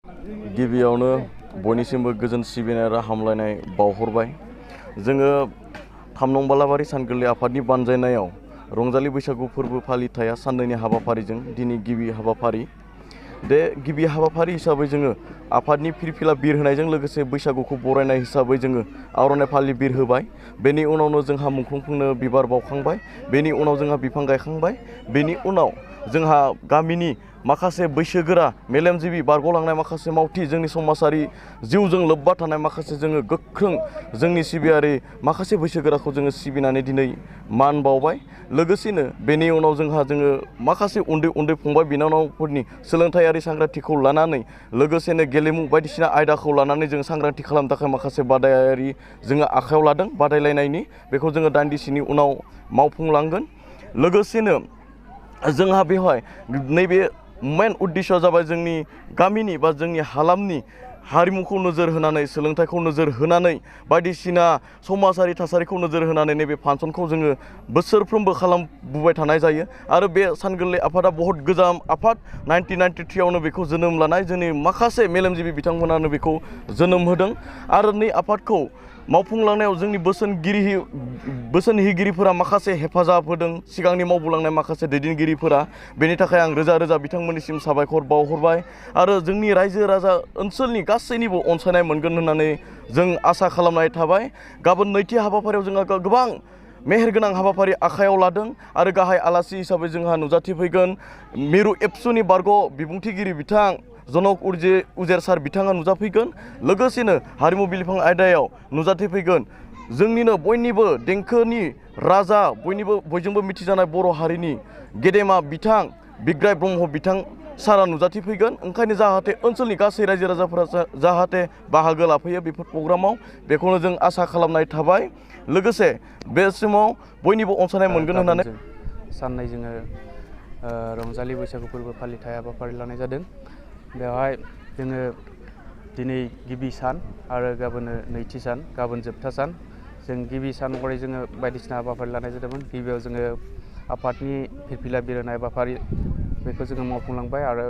गिबियावनो बयनिसिमबो गोजोन सिबिनाय आरो हामलायनाय बावहरबाय। जोङो 3 नं बालाबारि सानगोरलै आफादनि बानजायनायाव रंजालि बैसागु फोरबो फालिथाया साननैनि हाबाफारिजों दिनै गिबि हाबाफारि। बे गिबि हाबाफारि हिसाबै जोङो आफादनि फिरफिला बिर होनायजों लोगोसे बैसागुखौ बरायनाय हिसाबै जोङो आर'नाइ फालि बिर होबाय। बेनि उनावनो जोंहा मुंख्लंफोरनो बिबार बावखांबाय। बेनि उनाव जोंहा बिफां गायखांबाय। बेनि उनाव जोंहा गामिनि माखासे बैसोगोरा मेलेमजिबि बारग'लांनाय माखासे मावथि जोंनि समाजारि जिउजों लोब्बा थानाय माखासे जोङो गोख्रों जोंनि सिबियारि माखासे बैसोगोराखौ जोङो सिबिनानै दिनै मान बावबाय। लोगोसेनो बेनि उनाव जोङो माखासे उन्दै फंबाय बिनानावफोरनि सोलोंथायारि सांग्रांथिखौ लानानै लोगोसेनो गेलेमु बायदिसिना आयदाखौ लानानै जों सांग्रांथि खालामनो थाखाय माखासे बादायारि जोङो आखायाव लादों बादायलायनायनि। बेखौ जोङो दान्दिसेनि उनाव मावफुंलांगोन। लोगोसेनो जोंहा बेवहाय नैबे मेन उद्देश्यआ जाबाय जोंनि गामिनि बा जोंनि हालामनि हारिमुखौ नोजोर होनानै सोलोंथाइखौ नोजोर होनानै बायदिसिना समाजारि थासारिखौ नोजोर होनानै नैबे फांसनखौ जोङो बोसोरफ्रोमबो खालामबोबाय थानाय जायो। आरो बे सानगोरलै आफादा बहुत गोजाम आफाद 1993 आवनो बेखौ जोनोम लानाय जोंनि माखासे मेलेमजिबि बिथांमोनानो बेखौ जोनोम होदों। आरो नै आफादखौ मावफुंलांनायाव जोंनि बोसोनहोगिरिफोरा माखासे हेफाजाब होदों सिगांनि मावबोलांनाय माखासे दैदेनगिरिफोरा। बेनि थाखाय आं रोजा रोजा बिथांमोननिसिम साबायखर बावहरबाय। आरो जोंनि रायजो राजा ओनसोलनि गासैनिबो अनसायनाय मोनगोन होननानै जों आसा खालामनाय थाबाय। गाबोन नैथि हाबाफारियाव जोंहा गोबां मेहेरगोनां हाबाफारि आखायाव लादों आरो गाहाय आलासि हिसाबै जोंहा नुजाथिफैगोन मिरु एबसुनि बारग' बिबुंथिगिरि बिथां जनक उजेर सार बिथाङा नुजाफैगोन। लोगोसेनो हारिमु बिलिफां आयदायाव नुजाथिफैगोन जोंनिनो बयनिबो देंखोनि राजा बयजोंबो मिथिजानाय बर' हारिनि गेदेमा बिथां बिग्राय ब्रह्म बिथां सारा नुजाथिफैगोन। ओंखायनो जाहाथे ओनसोलनि गासै रायजो राजाफोरा जाहाथे बाहागो लाफैयो बेफोर प्रग्रामाव बेखौनो जों आसा खालामनाय थाबाय। लोगोसे बे समाव बयनिबो अनसायनाय मोनगोन होननानै साननै जोङो रंजालि बैसागु फोरबो फालिथाय हाबाफारि लानाय जादों। बेवहाय जोङो दिनै गिबि सान आरो गाबोन नैथि सान, गाबोन जोबथा सान। जों गिबि सान महरै जोङो बायदिसिना हाबाफारि लानाय जादोंमोन। गिबियाव जोङो आफादनि फिरफिला बिरहोनाय हाबाफारि बेखौ जोङो मावफुंलांबाय आरो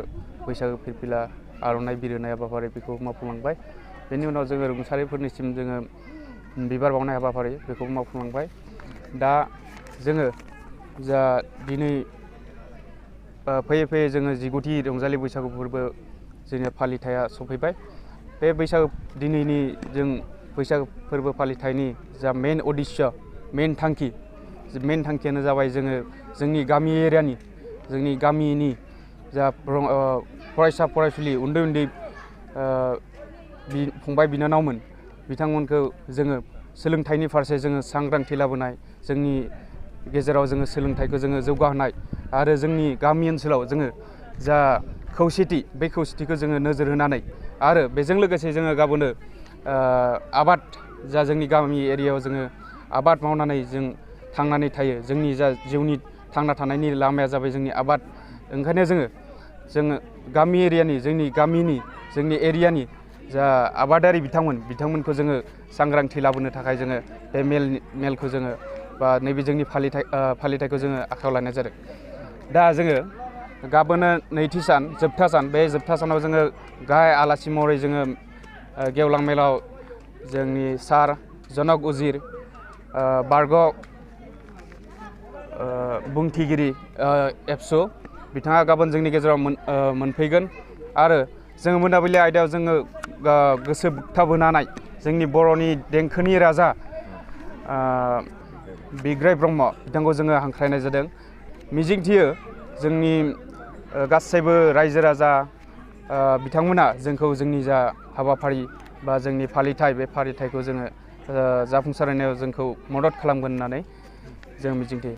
बैसागु फिरफिला आर'नाइ बिरहोनाय हाबाफारि बेखौ मावफुंलांबाय। बेनि उनाव जोङो रुंसारिफोरनिसिम जोङो बिबार बावनाय हाबाफारि बेखौबो मावफुंलांबाय। दा जोङो जा दिनै फैयै फैयै जोङो 19थि रंजालि बैसागु फोरबो जोंनि फालिथाया सफैबाय। बे दिनैनि जों बैसागु फोरबो फालिथायनि जा मेन उद्देश्य मेन थांखियानो जाबाय जोङो जोंनि गामि एरियानि जोंनि गामिनि जा फरायसा फरायसुलि उन्दै फंबाय बिनानावमोन बिथांमोनखौ जोङो सोलोंथाइनि फारसे जोङो सांग्रांथि लाबोनाय, जोंनि गेजेराव जोङो सोलोंथाइखौ जोङो जौगाहोनाय आरो जोंनि गामि ओनसोलाव जोङो जा खौसेथि बे खौसेथिखौ जोङो नोजोर होनानै आरो बेजों लोगोसे जोङो गाबोनो आबाद जा जोंनि गामि एरियायाव जोङो आबाद मावनानै जों थांनानै थायो। जोंनि जा जिउनि थांना थानायनि लामाया जाबाय जोंनि आबाद। ओंखायनो जोङो गामि एरियानि जोंनि एरियानि जा आबादारि बिथांमोनखौ जोङो सांग्रांथि लाबोनो थाखाय जोङो बे मेलखौ जोङो बा नैबे जोंनि फालिथायखौ जोङो आखायाव लानाय जादों। दा जोङो गाबोनो नैथि सान जोबथा सान, बे जोबथा सानाव जोङो गाहाय आलासि महरै जोङो गेवलां मेलाव जोंनि सार जनक उजिर बारग' बुंथिगिरि एबसु बिथाङा गाबोन जोंनि गेजेराव मोनफैगोन। आरो जोङो मोनाबिलि आयदायाव जोङो गोसो बोगथाबहोनाय जोंनि बर'नि देंखोनि राजा बिग्राय ब्रह्म बिथांखौ जोङो हांख्रायनाय जादों। मिजिंथियो जोंनि गासैबो रायजो राजा बिथांमोना जोंखौ जोंनि जा हाबाफारि बा जोंनि फालिथाय बे फालिथायखौ जोङो जाफुंसारनायाव जोंखौ मदद खालामगोन होननानै जों मिजिंथियो।